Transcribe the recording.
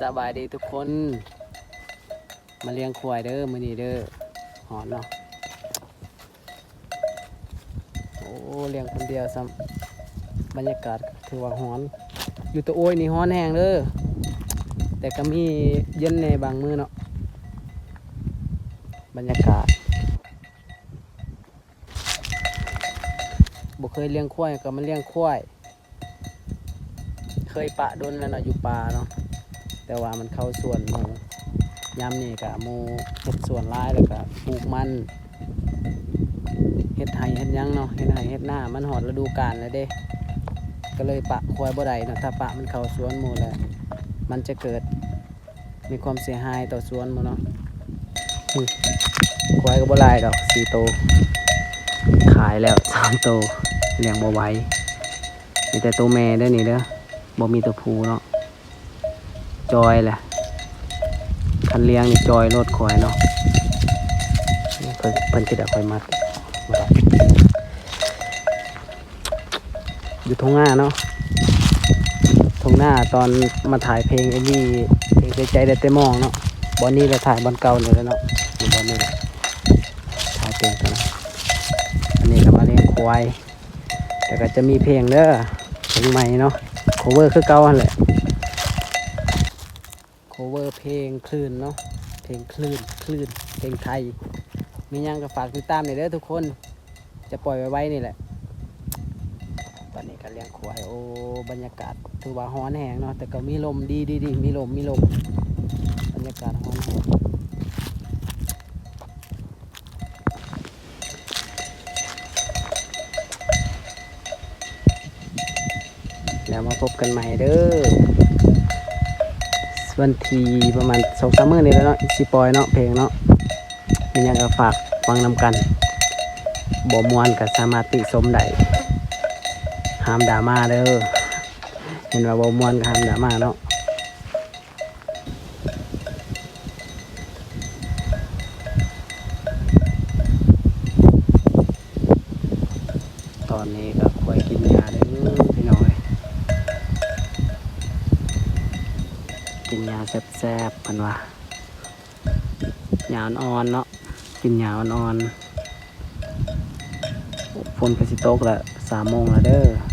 ສະບາຍດີທຸກຄົນ ມາລ້ຽງຄວາຍເດີ ມື້ນີ້ເດີ. ຮ້ອນເນາະ. ໂອ້ ລ້ຽງຄົນດຽວຊ້ຳ. ບັນຍາກາດຖືວ່າຮ້ອນ ຢູ່ຕະໂອ້ຍນີ້ຮ້ອນແຮງເດີ ແຕ່ກໍມີເຢັນແດ່ບາງມື້ເນາະ. ບັນຍາກາດ ບໍ່ເຄີຍລ້ຽງຄວາຍກໍມາລ້ຽງຄວາຍ. ເຄີຍປະດົນແລ້ວເນາະ ຢູ່ປ່າເນາະ ແຕ່ວ່າມັນເຂົ້າສວນໝູ່. ຍາມນີ້ກະໝູ່ເຮັດສວນຫຼາຍ ແລ້ວກະປູກມັນ ເຮັດໄຮ່ເຮັດຫຍັງເນາະ ເຮັດໄຮ່ເຮັດນາ. ມັນຮອດລະດູການແລ້ວເດ້ ກໍເລີຍປະຄວາຍບໍ່ໄດ້ເນາະ. ຖ້າປະມັນເຂົ້າສວນໝູ່ແລ້ວ ມັນຈະເກີດ ມີຄວາມເສຍຫາຍຕໍ່ສວນໝູ່ເນາະ. ອືມ ຄວາຍກໍບໍ່ຫຼາຍດອກ ສີ່ໂຕ ຂາຍແລ້ວສາມໂຕ ລ້ຽງບໍ່ໄຫວ. ມີແຕ່ໂຕແມ່ເດີນີ້ເດີ ບໍ່ມີໂຕຜູ້ເນາະ. ຈ່ອຍແຫຼະ ຄັນລ້ຽງນີ້ຈ່ອຍໂລດຄວາຍເນາະ. ເພິ່ນ ເພິ່ນຄິດວ່າຂ້ອຍມັກ ຢູ່ທົ່ງນາເນາະ ທົ່ງນາ. ຕອນມາຖ່າຍເພງ ເອັມວີ ເພງເສຍໃຈໄດ້ແຕ່ມອງເນາະ. ບ່ອນນີ້ລະ ຖ່າຍບ່ອນເກົ່ານີ້ແຫຼະເນາະ ຢູ່ບ່ອນນີ້ແຫຼະ ຖ່າຍເພງຕອນນັ້ນ. ອັນນີ້ກໍມາລ້ຽງຄວາຍ ແລ້ວກໍຈະມີເພງເດີ ເພງໃໝ່ເນາະ ໂຄເວີຄືເກົ່າຫັ້ນແຫຼະ. ໂຄເວີເພງຄື້ນເນາະ ເພງຄື້ນ ຄື້ນ ເພງໄທ. ມີຫຍັງກໍຝາກຕິດຕາມແດ່ເດີທຸກຄົນ ຈະປ່ອຍໄວໆນີ້ແຫຼະ. ຕອນນີ້ກໍລ້ຽງຄວາຍ ໂອ້ ບັນຍາກາດຖືວ່າຮ້ອນແຮງເນາະ ແຕ່ກໍມີລົມ ດີໆໆ ມີລົມ ມີລົມ ບັນຍາກາດຮ້ອນແຮງ. ແລ້ວມາພົບກັນໃໝ່ເດີ ວັນທີປະມານສອງສາມມື້ນີ້ແຫຼະເນາະ ຊິປ່ອຍເນາະ ເພງເນາະ. ມີຫຍັງກໍຝາກຟັງນຳກັນ ບໍ່ມ່ວນກໍສາມາດຕິຊົມໄດ້ ຫ້າມດຣາມາເດີ ເຫັນວ່າບໍ່ມ່ວນກໍຫ້າມດຣາມາເນາະ. ຕອນນີ້ກໍຄວາຍກິນຫຍ້າເດີພີ່ນ້ອງເອີຍ ກິນຫຍ້າແຊບໆ ເພິ່ນວ່າ ຫຍ້າອ່ອນໆເນາະ ກິນຫຍ້າອ່ອນໆ. ຝົນກໍຊິຕົກແລ້ວ ສາມໂມງແລ້ວເດີ.